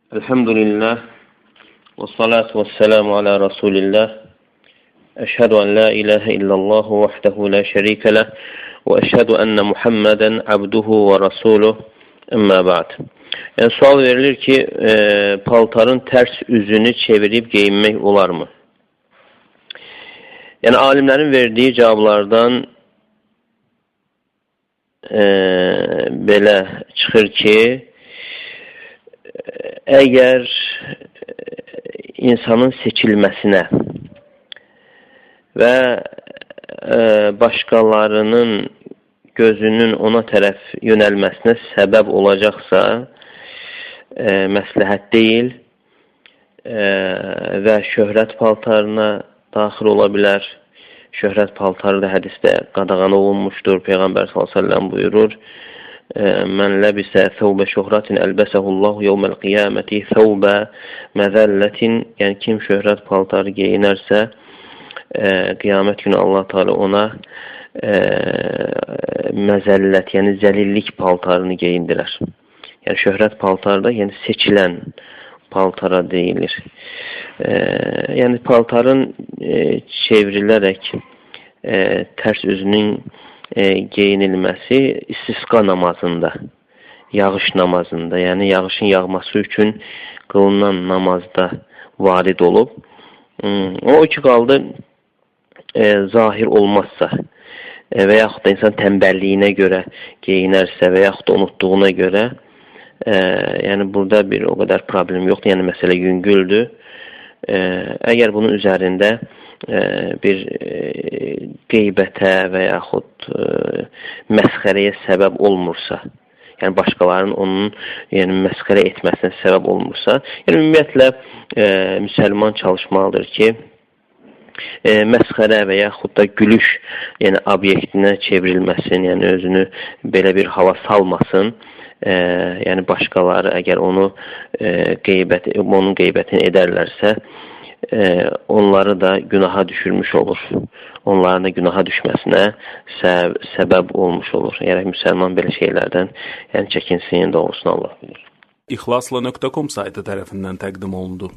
Elhamdülillah və salatu və selamu alə Rasulillah. Əşhədu ən la ilahə illallah vahdehu la şərikə ləh və əşhədu ənə Muhammədən abduhu və rasuluh. Əmmə ba'd. Yəni, sual verilir ki, paltarın tərs üzünü çevirib geyinmək olarmı? Yəni, alimlərin verdiyi cavablardan belə çıxır ki, əgər insanın seçilməsinə və başqalarının gözünün ona tərəf yönəlməsinə səbəb olacaqsa, məsləhət deyil və şöhrət paltarına daxil ola bilər. Şöhrət paltarı da hədisdə qadağan olunmuşdur. Peyğəmbər sallallahu əleyhi və səlləm buyurur: Mən ləbisə thawbə şöhrətin əlbəsəhullahu yevməl qiyaməti thawbə məzəllətin. Yəni kim şöhrət paltarı geyinərsə, qiyamət günü Allah Teala ona məzəllət, yəni zəlillik paltarını geyindirər. Yəni şöhrət paltarı da, yəni seçilən paltara deyilir. Yəni paltarın çevrilərək tərs üzünün geyinilməsi istisqa namazında, yağış namazında, yəni yağışın yağması üçün qılınan namazda varid olub. O ki qaldı zahir olmazsa və yaxud da insan tənbəlliyinə görə geyinərsə və yaxud da unutduğuna görə, yəni burada bir o qədər problem yoxdur, yəni məsələ yüngüldür. Əgər bunun üzərində bir qeybətə və yaxud məsxərəyə səbəb olmursa, yəni başqalarının onun yəni məsxərə etməsinə səbəb olmursa, yəni ümumiyyətlə müsəlman çalışmalıdır ki, məsxərə və yaxud da gülüş yəni obyektinə çevrilməsin, yəni özünü belə bir hala salmasın. Yəni başqaları əgər onu onun qeybətini edərlərsə, onları da günaha düşürmüş olur. Onların da günaha düşməsinə səbəb olmuş olur. Yəni müsəlman belə şeylərdən yəni çəkinsin, doğrusunu Allah bilir. İxlasla.com saytı tərəfindən təqdim olundu.